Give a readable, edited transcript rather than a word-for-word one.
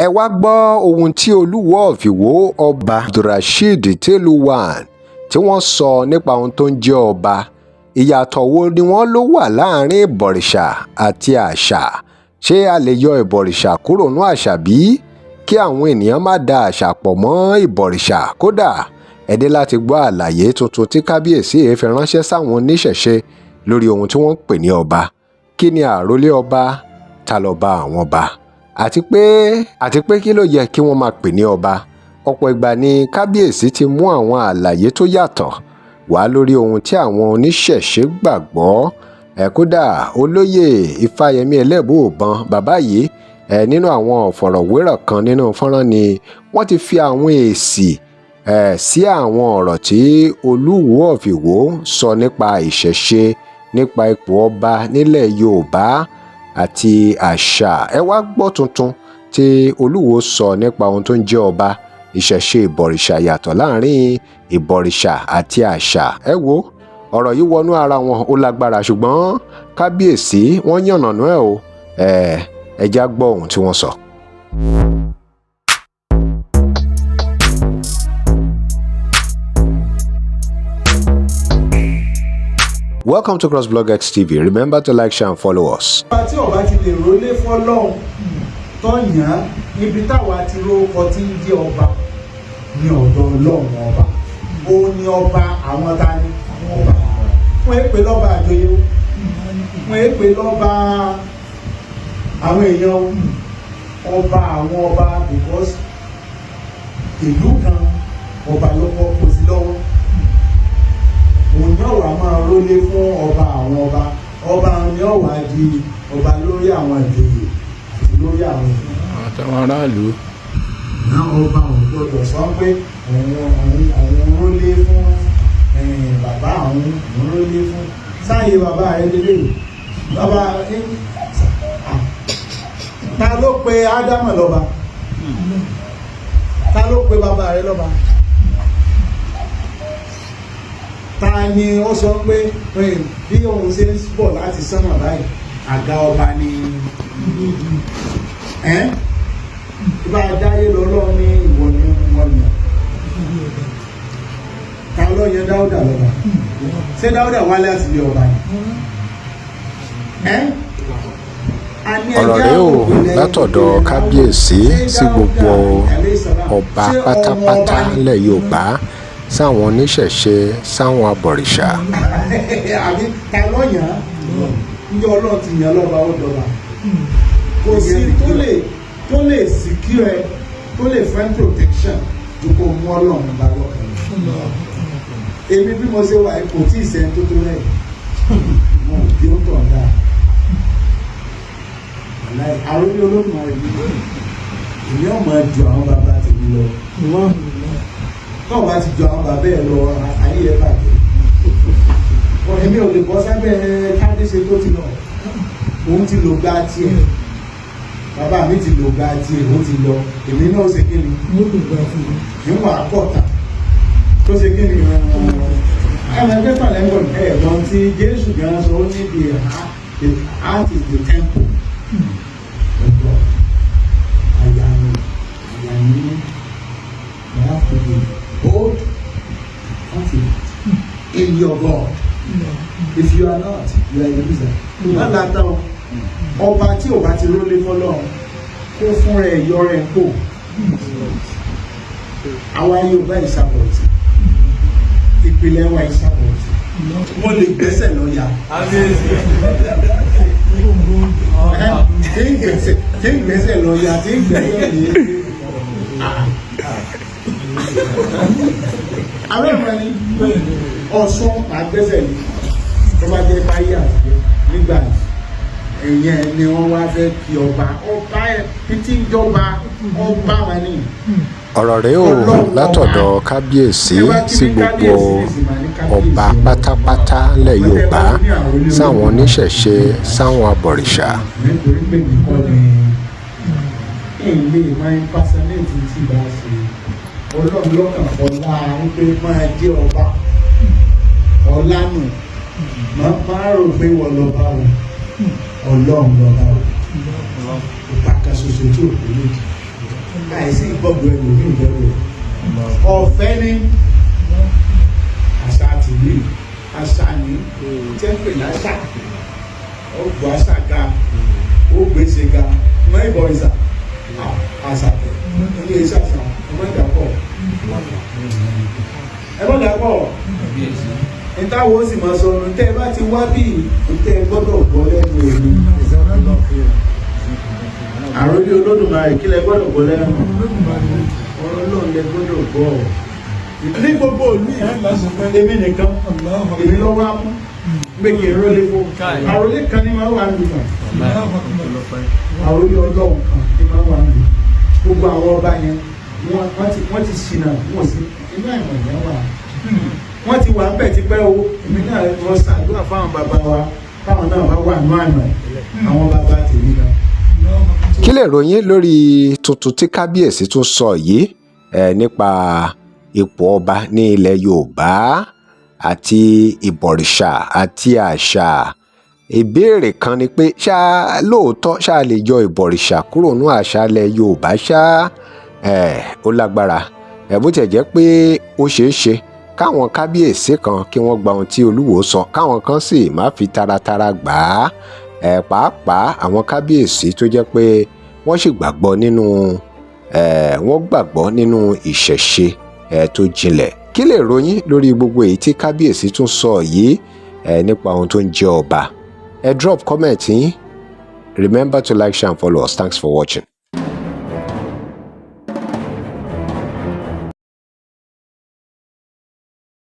Ẹ wàá gbọ́ ohun tí Olúwọ́ọ́ of Ìwọ, Ọba Abdulrasheed Tèlùwàn, tí wọ́n sọ nípa ohun tó ń jẹ́ ọba. Ìyàtọ̀ wo ni wọ́n lọ wà láàrin ìbọ̀rìṣà àti àṣà? Ṣé a lè yọ ìbọ̀rìṣà kúrò nínú àṣà bí? Kí àwọn èèyàn má da àṣà pọ̀ mọ́ ìbọ̀rìṣà. Kódà ẹ ní láti gbọ́ àlàyé tuntun tí kábíyèsí fi ránṣẹ́ sáwọn oníṣẹ̀ṣe lórí ohun tí wọ́n ń pè ní ọba. Kí ni àròlé ọba? Ta lọ́ba àwọn ọba? Àti pé kí ló yẹ kí wọ́n máa pè ní ọba? Ọ̀pọ̀ ìgbà ni kábíyèsí ti mú àwọn àlàyé tó yàtọ̀ wá lórí ohun tí àwọn oníṣẹ̀ṣe gbàgbọ́. Ẹ̀ kódà Olóyè Ifáyẹmí Ẹlẹ́bùúbọn, bàbá yìí, ẹ̀ nínú àwọn ọ̀fọ̀rọ̀wérọ̀ kan nínú fọ́nrán ni wọ́n ti fi àwọn èsì ẹ̀ sí àwọn ọ̀rọ̀ tí Olúwo of Ìwó sọ nípa ìṣẹ̀ṣe, nípa ipò ọba nílẹ̀ Yorùbá àti àṣà. Ẹ wá gbọ́ tuntun tí Olúwo sọ nípa ohun tó ń jẹ́ ọba, ìṣẹ̀ṣe, ìbọ̀rìṣà, yàtọ̀ láàrin ìbọ̀rìṣà àti àṣà. Ẹ wo, ọ̀rọ̀ yìí wọnú ara wọn, ó lágbára, ṣùgbọ́n kábíyèsí wọ́n yànnàná ẹ̀ o. Ẹ já gbọ́ ohun tí wọ́n sọ. Welcome to CrossBlog X TV. Remember to like, share and follow us. Ọba tí ọba ti lè rólé fọlọ́hún tó yàn án, ibi táwa ti rókọ tí ń jẹ́ ọba ní ọ̀dọ̀ Ọlọ́run ọba. Òun ni ọba àwọn ta ni ọba. Wọ́n èpè lọ́ba àjòyè o, wọ́n èpè lọ́ba àwọn èèyàn o, ọba àwọn ọba, because ìlú kan, ọba ló kọ́ kó sí lọ́wọ́. Òun yóò wá máa rólé fún ọba àwọn ọba. Ọba ni ó wá di ọba lórí àwọn ìjòyè àti lórí àwọn èèyàn àtàwọn aráàlú. Náà ọba ò gbọdọ̀ sọ pé òun rólé fún bàbá àwọn, òun rólé fún sáàyè bàbá rẹ lélẹ̀. Bàbá, ta ló pe Ádámù lọ́ba? Ta ló pe bàbá rẹ lọ́ba? Ta ni ó sọ pé bí òun ṣe ń bọ̀ láti sánmà báyìí, àga ọba ni ẹ́n bá a dáyé lọ́lọ́ ní ìwọ ni wọ́n yàn? Ta ló yan Dáúdà lọ́ba? Ṣé Dáúdà wálé àti ilé ọba ni ẹ́n? Ọ̀rọ̀ rèé o látọ̀dọ̀ kábíyèsí sí gbogbo ọba pátápátá nílẹ̀ Yorùbá, sáwọn oníṣẹ̀ṣe, sáwọn abọ̀rìṣà. Àbí ta ló yàn án? Njẹ́ Ọlọ́run ti yàn lọ́ba, ó dọba. Kò sí tó lè secure ẹ, tó lè find protection ju kó mú Ọlọ́run bá lọ́kàn lọ. Èmi bí mo ṣe wà, kò tí ì sẹ́ni tó tó rẹ̀ mo bí ó tọ̀ dáa. Àròlé Olódùmarè mi, èmi ò máa ju àwọn bàbá tèmi lọ. Tó o bá ti ju àwọn bàbá ẹ lọ, ayé ẹ bàjẹ́. Èmi ò lè bọ́ sábẹ́ kábíyèsí tó ti lọ. Òun ti lò gba tiẹ̀, bàbá mi ti lò gba tiẹ̀, òun ti lọ. Èmi náà ṣe kí ni níwọ̀n àpọ̀tà tó ṣe kí ni ẹ̀mọ ẹgbẹ́ pàlẹ́ngọ̀ ẹ̀gbọ́n tí Jésù gan sọ, ó ní the heart is the temple of God. Àyà ni, àyà ni. You have to be bold and confident in your God. If you are not, you are a loser. Má látọ̀ ọba tí ò bá ti rólé fọlọ́run, kó fún rẹ̀ yọ rẹ̀ kó. Àwa Yorùbá ìsàbọ̀tì, ìpìlẹ̀ wa ìsàbọ̀tì. Wọ́n lè gbẹ́sẹ̀ lọ́yà tí ń gbẹ́sẹ̀ lọ́yà tí ń gbẹ́sẹ̀ ní. Àwọn ẹ̀rọ ni Ọ̀ṣun máa gbẹ́sẹ̀ ní tó bá jẹ́ báyé àtijọ́. Nígbà ẹ̀yẹn ni wọ́n wá fẹ́ kí ọba, ọba ẹ̀ títí jọba ọba wa ní. Ọ̀rọ̀ rèé o látọ̀dọ̀ kábíyèsí sí gbogbo ọba pátápátá nílẹ̀ Yorùbá, sáwọn oníṣẹ̀ṣe, sáwọn abọ̀rìṣà. Nítorí pé mi kọ́ ni ilé máa ń personate tí bá ṣe Ọlọ́run lọ́kàn fọlá wípé máa jẹ́ ọba ọlá nù. Máa rò pé wọ́n lọ́ba o, Ọlọ́run lọ́ba o, ọba kan ṣoṣo tí ò pé méjì. Láìsí gbọ́dọ̀ ẹlòmíì gbọ́dọ̀ ọ̀fẹ́ ní àṣà tìlú, àṣà ní tí ẹ ń pè láṣà. Ó gbọ́ àṣà ga, ó gbèsè ga mọ́ ìbọ̀rìṣà. Àṣà tẹ̀ ní iṣẹ́ àṣà. Ẹ má dà pọ̀, ẹ má dà pọ̀. Ìtawọ̀ ó sì máa sọ ọ́nù tẹ́ ẹ bá ti wá bí tẹ́ ẹ gbọ́dọ̀ gbọ́ lẹ́nu èmi, àròlé Olódùmarè. Kí lẹ gbọ́dọ̀ gbọ́ lẹ́nu? Ọ̀rọ̀ náà lẹ gbọ́dọ̀ gbọ́ ní gbogbo ìlú yìí. Èmi nìkan, èmi lọ́wọ́ á mú pé kí n rólé fún àròlé kan ní máa wà nínú àròlé Ọlọ́run kan ní máa wà nínú gbogbo àwọn ọba yẹn. Wọ́n ti ṣìnà, wọ́n sí inú àìmọ̀ yẹn wà, wọ́n ti wà ń bẹ̀ tipẹ́ o. Èmi náà wọ́n ṣàdúrà fáwọn bàbá wa, káwọn náà bá wà nínú àìmọ̀, àwọn bàbá tèmi gan. Kí lè ròyìn lórí tuntun tí kábíyèsí tún sọ yìí nípa ipò ọba ní ilẹ̀ Yorùbá àti ìbọ̀rìṣà àti àṣà? Ìbéèrè kan ni pé, ṣá lóòótọ́ ṣá lè yọ ìbọ̀rìṣà kúrò ní àṣà ilẹ̀ Yorùbá ṣá? Ó lágbára. Bó tiẹ̀ jẹ́ pé ó ṣeé ṣe káwọn kábíyèsí kan kí wọ́n gba ohun tí Olúwo sọ, káwọn kan sì má fi taratara gbà á, pàápàá àwọn kábíyèsí tó jẹ́ pé wọ́n sì gbàgbọ́ nínú wọ́n gbàgbọ́ nínú ìṣẹ̀ṣe tó jinlẹ̀. Kí lè ròyìn lórí gbogbo èyí tí kábíyèsí tún sọ yìí nípa ohun tó ń jẹ́ ọba? Ẹ drop comment yín. Remember to like, share and follow us. Thanks for watching.